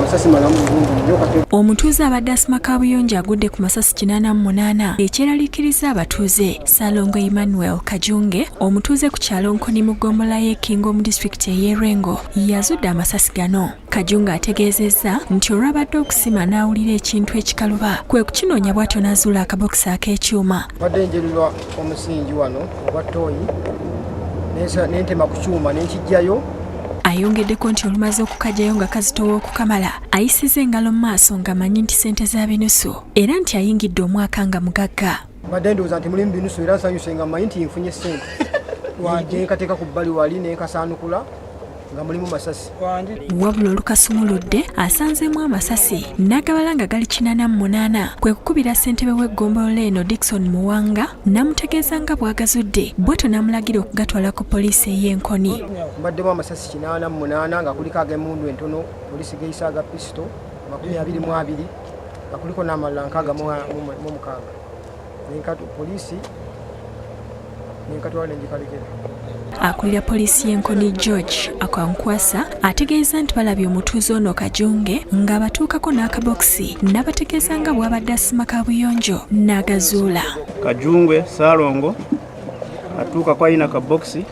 Masasi malamu bulungi nnyo kati. Omutuuze abadde asima kaabuyonjo agudde ku masasi 88 ekyeraliikiriza abatuuze. Ssalongo Emmanuel Kajunge omutuuze ku kyalo Nkoni mu ggombolola y'e Kingo mu disitulikiti ey'e Lwengo yazudde amasasi gano. Kajunge ategeezezza nti olwabadde okusima n'awulira ekintu ekikaluba kwe kukinoonya bw'atyo n'azuula akabokisi ak'ekyuma. Mbadde njerulwa omusingi wano ogwa ttooyi nentema ku kyuma nenkiggyayo. Ayongeddeko nti olumaze okukajjayo nga kazitowa okukamala ayisiza engalo mu maaso ng'amanyi nti ssente za binusu era nti ayingidde omwaka nga mugagga. Mbadde ndowooza nti mulimu binusu era nsanyuse nga mmanyi nti nfunye ssente. Nenkateeka ku bbali wali nenkasaanukula nga mulimu masasi. Wabula olukasumuludde asanzeemu amasasi n'agabala nga gali 88 kwe kukubira ssentebe w'eggombolola eno Dickson Muwanga n'amutegeeza nga bw'agazudde bw'atyo n'amulagira okugatwala ku poliisi ey'Enkoni. Mbaddemu amasasi 88 nga kuliko ag'emmundu entono poliisi geyisa aga pisito 22 nga kuliko n'amalala 66 poliisi nenkatwala nengikalekera. Akulira poliisi y'Enkoni George Akankwasa ategeeza nti balabye omutuuze ono Kajunge ng'abatuukako n'akabokisi n'abategeeza nga bw'abadde asima kaabuyonjo n'agazuula. Kajungwe Ssalongo atuukako alina kabokisi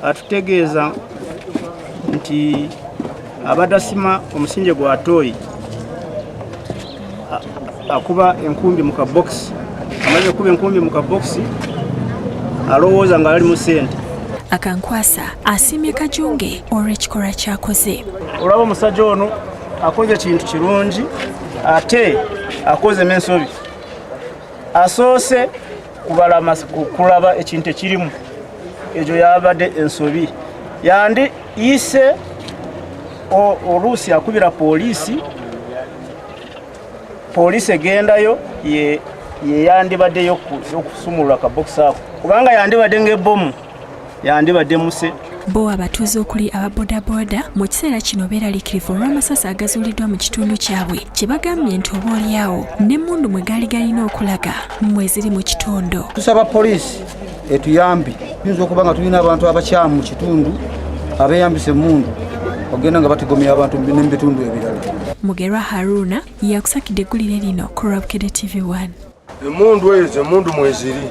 atutegeeza nti abadde asima omusingi gwa tooyi akuba enkumbi mu kabokisi, amaze okuba enkumbi mu kabokisi alowooza nga alimu ssente. Akankwasa asiimye Kajunge olw'ekikolwa ky'akoze. Olaba omusajja ono akoze ekintu kirungi ate akoze n'ensobi. Asoose kulaba ekintu ekirimu, ekyo yabadde ensobi. Yandi yise oluusi akubira poliisi, poliisi egendayo ye yandibadde yokusumulula akabokisi ako, kubanga yandibadde ng'ebbomu yandibadde muse. Bo abatuuze okuli aba bodaboda mu kiseera kino beeraliikirivu olw'amasasi agazuuliddwa mu kitundu kyabwe kye bagambye nti oba olyawo n'emmundu mwe gaali galina okulaga mwe ziri mu kitundu. Tusaba poliisi etuyambe, tuyinza okuba nga tulina abantu abakyamu mu kitundu abeeyambisa emmundu ogenda nga batigomya abantu ne mu bitundu ebirala. Mugerwa Haruna yakusakidde eggulire lino ku Lwabukedde TV 1. Emmundu ezo emmundu mweziri.